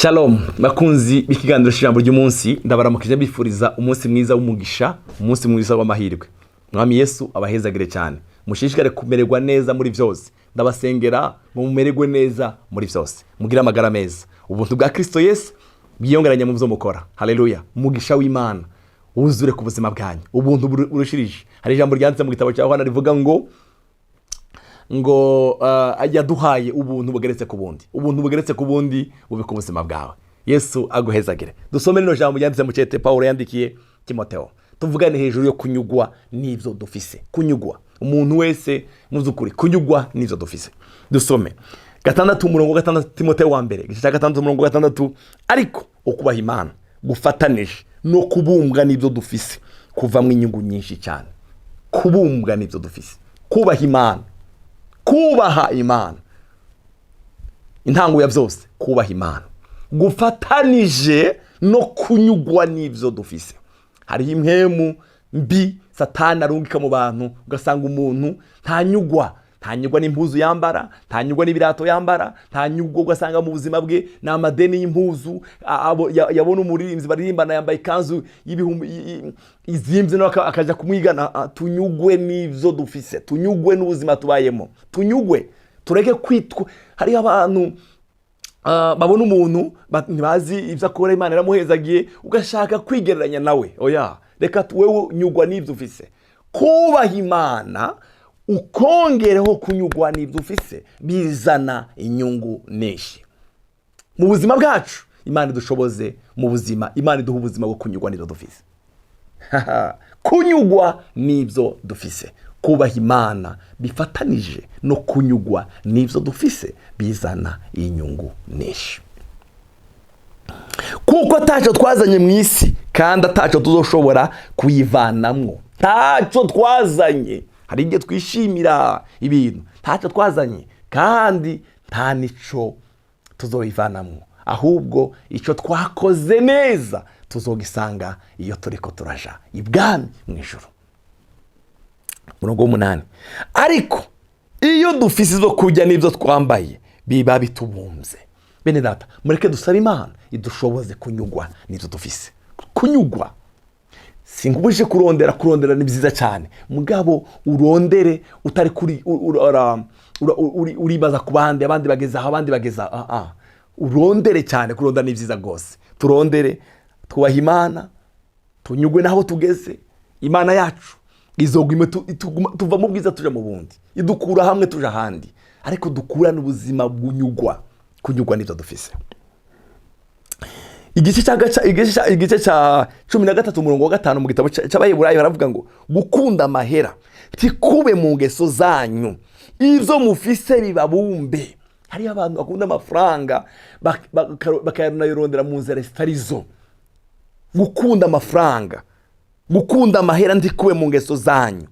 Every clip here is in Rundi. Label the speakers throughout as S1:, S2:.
S1: Shalom bakunzi b'ikiganiro cy'ijambo ry'umunsi, ndabaramukije, mbifuriza umunsi mwiza w'umugisha, umunsi mwiza w'amahirwe. Mwami Yesu abahezagire cyane, mushishikare kumererwa neza muri byose. Ndabasengera ngo mumererwe neza muri byose, mugire amagara meza, ubuntu bwa Kristo Yesu bwiyongeranye mu byo mukora. Haleluya! Umugisha w'Imana wuzure ku buzima bwanyu, ubuntu burushirije. Hari ijambo ryanditse mu gitabo cya Yohana rivuga ngo yaduhaye ubuntu bugeretse ku bundi, ubuntu bugeretse ku bundi bube ku buzima bwawe. Yesu aguhezagire. Dusome rino jambo ryanditse mu cyete Pawulo yandikiye Timoteo, tuvugane hejuru yo kunyugwa n'ibyo dufise. Kunyugwa, umuntu wese mu by'ukuri kunyugwa n'ibyo dufise. Dusome 6, umurongo wa 6, Timoteo wa mbere igice cya 6, umurongo wa 6: "Ariko ukubaha Imana gufatanije no kubumbwa n'ibyo dufise kuvamo inyungu nyinshi cyane." Kubumbwa n'ibyo dufise, kubaha Imana, kubaha Imana intango ya byose, kubaha Imana gufatanije no kunyugwa n'ibyo dufise. Hariho impwemu mbi Satani arungika mu bantu, ugasanga umuntu ntanyugwa, ntanyugwa n'impuzu yambara, ntanyugwa n'ibirato yambara, ntanyugwa. Ugasanga mu buzima bwe ni amadeni y'impuzu. Yabona umuririmbyi baririmbana yambaye ikanzu y'ibihumbi izimbye, nawe akajya kumwigana. Tunyugwe n'ibyo dufise, tunyugwe n'ubuzima tubayemo, tunyugwe, tureke kwitwa. Hariho abantu babona umuntu ntibazi ibyo akora, Imana iramuhezagiye, ugashaka kwigereranya nawe. Oya, reka wewe nyugwa n'ibyo ufise. Kubaha Imana ukongereho kunyugwa n'ibyo ufise bizana inyungu nyinshi mu buzima bwacu. Imana idushoboze mu buzima, Imana iduha ubuzima bwo kunyugwa n'ibyo dufise, kunyugwa n'ibyo dufise. Kubaha Imana bifatanije no kunyugwa n'ibyo dufise bizana inyungu nyinshi, kuko atacyo twazanye mu isi kandi atacyo tuzoshobora kuyivanamwo. Ntacyo twazanye. Hari igihe twishimira ibintu. Ntacyo twazanye kandi nta n'icyo tuzoyivanamwo, ahubwo icyo twakoze neza tuzogisanga iyo turi ko turaja ibwami mu ijoro. Umurongo w'umunani: "Ariko iyo dufise ibyo kurya n'ibyo twambaye, biba bitubumbye." Bene data, mureke dusabe Imana idushoboze kunyugwa n'ibyo dufise. Kunyugwa, sinkubuje kurondera, kurondera ni byiza cyane, mugabo urondere utari kuri uribaza ku bandi, abandi bageze aho, abandi bageze aha. Urondere cyane, kurondera ni byiza rwose. Turondere, twubahe Imana, tunyugwe n'aho tugeze. Imana yacu izoguma tuva mu bwiza tuja mu bundi, idukura hamwe tuja ahandi, ariko dukurane ubuzima bunyugwa, kunyugwa n'ibyo dufise. Igice cya 13, umurongo wa 5 mu gitabo cy'Abaheburayo baravuga ngo: "Gukunda amahera ntikube mu ngeso zanyu, ibyo mufise bibabumbe." Hariyo abantu bakunda amafaranga bakanayarondera mu nzira zitari zo. Gukunda amafaranga, gukunda amahera ntikube mu ngeso zanyu,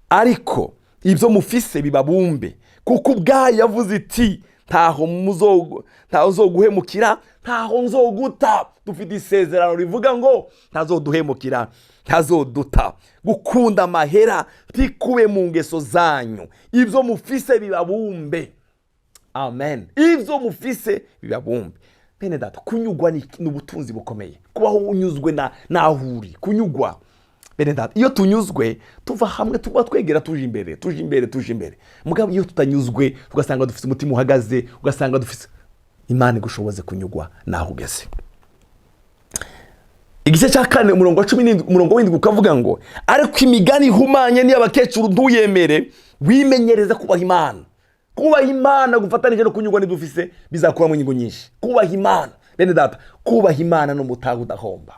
S1: ariko ibyo mufise bibabumbe, kuko ubwayo yavuze iti: "Ntaho nzoguhemukira, ntaho nzoguta." Dufite isezerano rivuga ngo ntazoduhemukira, ntazoduta. Gukunda amahera ntikube mu ngeso zanyu, ibyo mufise bibabumbe. Amen. Ibyo mufise bibabumbe. Bene data, kunyugwa ni ubutunzi bukomeye, kubaho unyuzwe na naho uri. Kunyugwa, bene data, iyo tunyuzwe tuva hamwe tuba twegera, tuje imbere, tuje imbere, tuje imbere. Mugabo iyo tutanyuzwe, ugasanga dufite umutima uhagaze, ugasanga dufite. Imana igushoboze kunyugwa naho ugeze. Igice cya 4, umurongo wa 17, umurongo w'7 ukavuga ngo: "Ariko imigani ihumanye n'iy'abakecuru ntuyemere, wimenyereze kubaha Imana." Kubaha Imana gufatanije no kunyurwa n'ibyo ufise bizakuramo inyungu nyinshi. Kubaha Imana, bene data, kubaha Imana ni umutaga udahomba.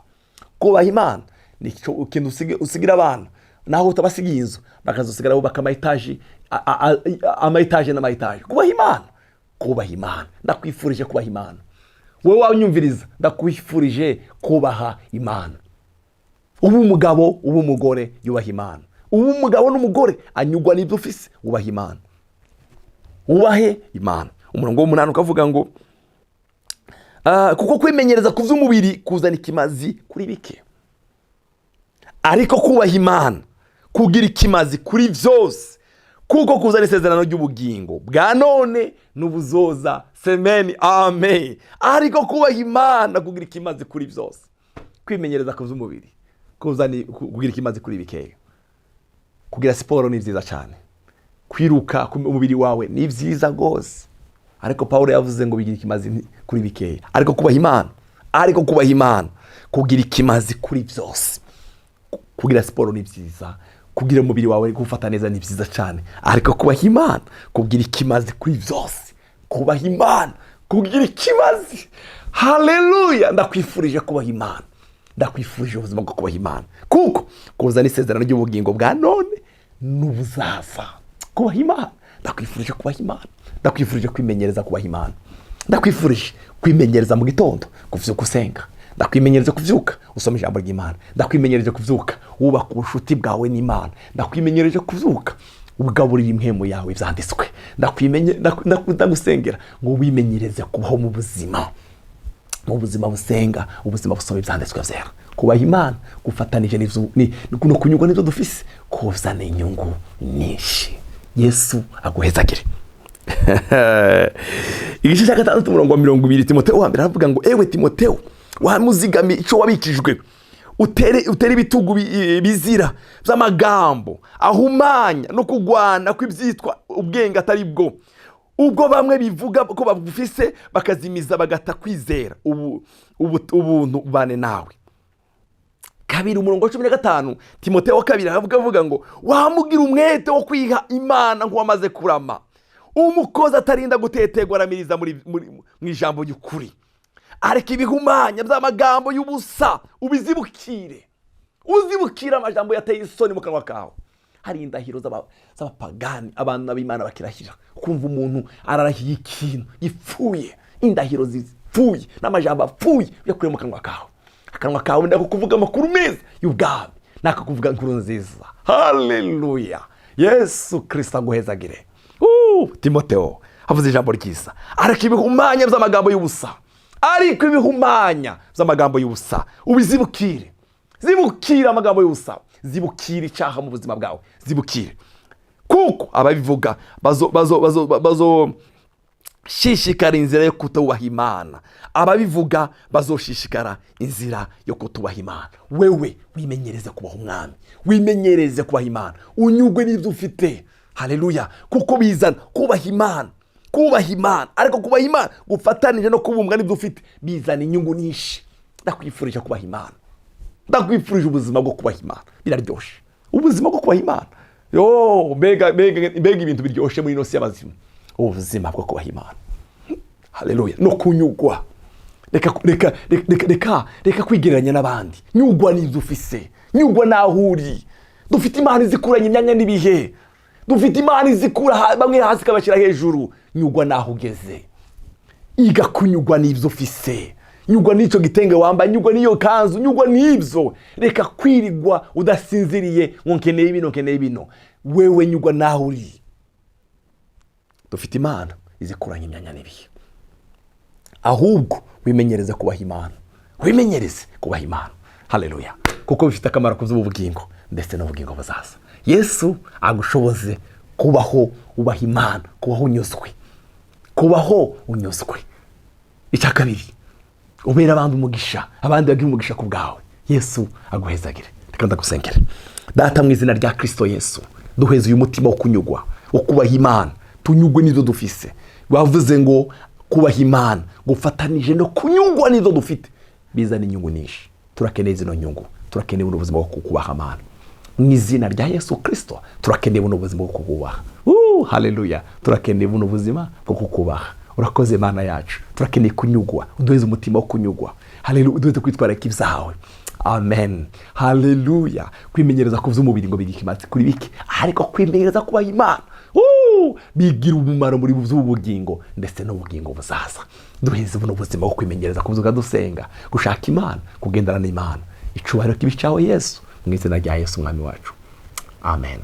S1: Kubaha Imana ni ikintu usigira abana, naho utabasigiye inzu, bakazosigara bubaka ama étage, ama étage n'ama étage. Kubaha Imana, kubaha Imana, ndakwifurije kubaha Imana. Wowe wanyumviriza, ndakwifurije kubaha Imana. Uba umugabo, uba umugore, yubaha Imana. Uba umugabo n'umugore anyugwa n'ibyo ufise, wubaha Imana, wubahe Imana. Umurongo w'umunani ukavuga ngo: "Kuko kwimenyereza ku by'umubiri kuzana ikimazi kuri bike, ariko kubaha Imana kugira ikimazi kuri byose, Kuko kuzana isezerano ry'ubugingo bwa none n'ubuzoza. Semeni, amen. Ariko kubaha Imana kugira ikimazi kuri byose. Kwimenyereza ku by'umubiri kuzana kugira ikimazi kuri bikeya. Kugira siporo ni byiza cyane, kwiruka ku mubiri wawe ni byiza rwose, ariko Paul yavuze ngo bigira ikimazi kuri bikeya, ariko kubaha Imana, ariko kubaha Imana kugira ikimazi kuri byose. Kugira siporo ni byiza, kugira umubiri wawe gufata neza ni byiza cyane, ariko kubaha Imana kugira ikimazi kuri byose. Kubaha Imana kugira ikimazi. Haleluya! Ndakwifurije kubaha Imana, ndakwifurije ubuzima bwo kubaha Imana, kuko kuzana isezerano ry'ubugingo bwa none n'ubuzaza. Kubaha Imana, ndakwifurije kubaha Imana, ndakwifurije kwimenyereza kubaha Imana, ndakwifurije kwimenyereza mu gitondo kuvyuka usenga, ndakwimenyereza kuvyuka usoma ijambo ry'Imana, ndakwimenyereje kuvyuka wubaka ubushuti bwawe n'Imana, ndakwimenyereje kuvyuka ugaburira impwemu yawe ivyanditswe, ndagusengera ngo wimenyereze kubaho mu buzima busenga, ubuzima busoma ibyanditswe byera. Kubaha Imana gufatanije no kunyurwa n'ibyo dufise kuzana inyungu nyinshi. Yesu aguhezagire. Igice cya 6, umurongo wa 20, Timoteo wa mbere, aravuga ngo: "Ewe Timoteo, wamuzigami icyo wabikijwe, utere ibitugu bizira by'amagambo ahumanya no kugwana kw'ibyitwa ubwenge atari bwo, ubwo bamwe bivuga ko babufise bakazimiza bagata kwizera. Ubuntu bane nawe." 2, umurongo wa 15, Timoteo wa kabiri, aravuga avuga ngo: "Wamugira umwete wo kwiha Imana nk'uwamaze kurama, umukozi atarinda gutetegwa, aramiriza mu ijambo ry'ukuri. Ariko ibihumanya by'amagambo y'ubusa ubizibukire." Uzibukire amajambo yateye isoni mu kanwa kawe. Hari indahiro z'abapagani, abana b'Imana bakirahira, kumva umuntu ararahiye ikintu gipfuye. Indahiro zipfuye n'amajambo apfuye uyakuye mu kanwa kawe. Akanwa kawe ndako kuvuga amakuru meza y'ubwami, nako kuvuga inkuru nziza. Haleluya! Yesu Kirisito aguhezagire. Timoteo avuze ijambo ryiza: "Ariko ibihumanya by'amagambo y'ubusa, ariko ibihumanya by'amagambo y'ubusa ubizibukire." Zibukire amagambo y'ubusa, zibukire icyaha mu buzima bwawe, zibukire, kuko ababivuga bazo bazo bazo bazo shishikara inzira yo kutubaha Imana. Ababivuga bazoshishikara inzira yo kutubaha Imana. Wewe wimenyereze kubaha Umwami, wimenyereze kubaha Imana, unyugwe n'ibyo ufite. Haleluya! Kuko bizana kubaha Imana, kubaha Imana, ariko kubaha Imana gufatanije no kubumbwa n'ibyo ufite bizana inyungu nyinshi. Ndakwifurije kubaha Imana, ndakwifurije ubuzima bwo kubaha Imana. Biraryoshe ubuzima bwo kubaha Imana. Yo, mbega mbega mbega ibintu biryoshye muri ino si y'abazima, ubuzima bwo kubaha Imana. Haleluya! No kunyugwa. Reka reka reka reka reka kwigereranya n'abandi. Nyugwa n'ibyo ufise, nyugwa n'aho uri. Dufite Imana izikuranye imyanya n'ibihe, dufite Imana izikura bamwe hasi ikabashyira hejuru. Nyugwa n'aho ugeze, iga kunyugwa n'ibyo ufise, nyugwa n'icyo gitenge wambaye, nyugwa n'iyo kanzu, nyugwa n'ibyo. Reka kwirigwa udasinziriye ngo nkeneye bino, nkeneye bino. Wewe nyugwa n'aho uri. Dufite Imana izikuranye imyanya n'ibihe. Ahubwo wimenyereze kubaha Imana, wimenyereze kubaha Imana. Haleluya! Kuko bifite akamaro ku by'ubugingo ndetse n'ubugingo buzaza. Yesu agushoboze kubaho ubaha Imana, kubaho unyuzwe, kubaho unyuzwe. Icya kabiri, ubera abandi umugisha, abandi bagira umugisha ku bwawe. Yesu aguhezagire. Reka ndagusengere. Data, mu izina rya Kirisito Yesu, duheze uyu mutima wo kunyugwa, wo kubaha Imana, tunyugwe n'ibyo dufise. Bavuze ngo kubaha Imana gufatanije no kunyugwa n'ibyo dufite bizana inyungu nyinshi. Turakeneye zino nyungu, turakeneye buno buzima bwo kubaha Imana. Mu izina rya Yesu Kirisito, turakeneye buno buzima bwo kukubaha. Haleluya! Turakeneye buno buzima bwo kukubaha. Urakoze Mana yacu. Turakeneye kunyugwa, uduheze umutima wo kunyugwa. Haleluya! Uduheze kwitwararika ibyawe. Amen, haleluya. Kwimenyereza ku by'umubiri ngo bigira ikimazi kuri bike, ariko kwimenyereza kubaha Imana bigira umumaro muri by'ubugingo ndetse n'ubugingo buzaza. Duheze buno buzima bwo kwimenyereza kubyuka dusenga, gushaka Imana, kugendana n'Imana. Icubahiro kibe cyawe Yesu, mu izina rya Yesu Umwami wacu, amen.